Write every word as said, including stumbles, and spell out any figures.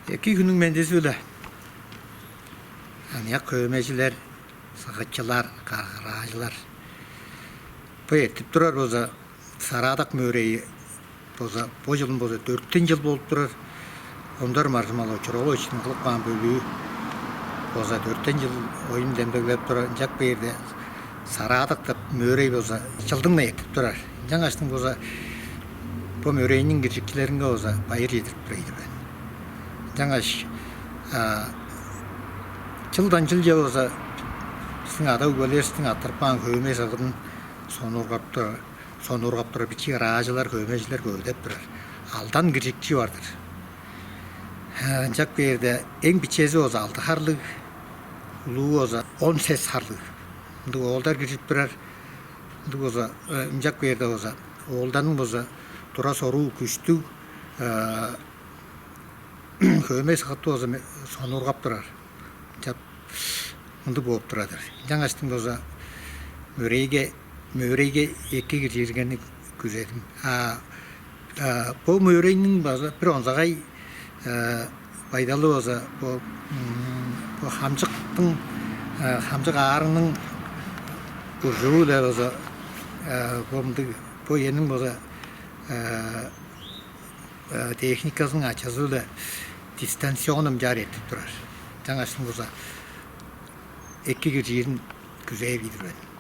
Эки хүннүң мендизи-биле, аныяк хөөмейжилер, сагатчылар, каргыраажылар. Бо эртип турар болза, Сарадак мөөрейи болза, бо чылын болза дөртен чыл болуп турар. Ондар Маржымал Очур-ооловичиниң кылып каан бөлүү болза дөртен чыл оюн демдеглеп турар. Ынчап кээрде Сарадак деп мөөрей болза чылдың-на эртип турар. Ынчангаштың болза бо мөөрейниң киржикчилеринге болза байыр чедирип турар-дыр мен. Ынчангаш чылдан чылче болза бистиң ада-өгбелеривистиң аттырып каан хөөмей сагыдын сонуургап турар, сонуургап турар бичии ыраажылар, хөөмейжилер көвүдеп турар. Алдан киржикчи бар-дыр. Ынчап кээрде эң бичези болза алды харлыг, улуу болза он сес харлыг. Ындыг оолдар киржип турар. Ындыг болза, ынчап кээрде болза оолдарның болза тура-соруу күштүг, хөөмей сагытты болза сонуургап турар. Ынчап мындыг бооп турар-дыр. Ынчангаштың болза мөөрейге мөөрейге эки киржиргени күзедим. А бо мөөрейниң база бир онзагай байдалы болза бо бо хамчыктың хамчык аарының буржуу-биле болза бо мындыг бо эниң болза техниказының ачызы-биле дистанционно мынчаар эртип турар. Ынчангаштың болза эки киржирин күзээр кижи-дир мен.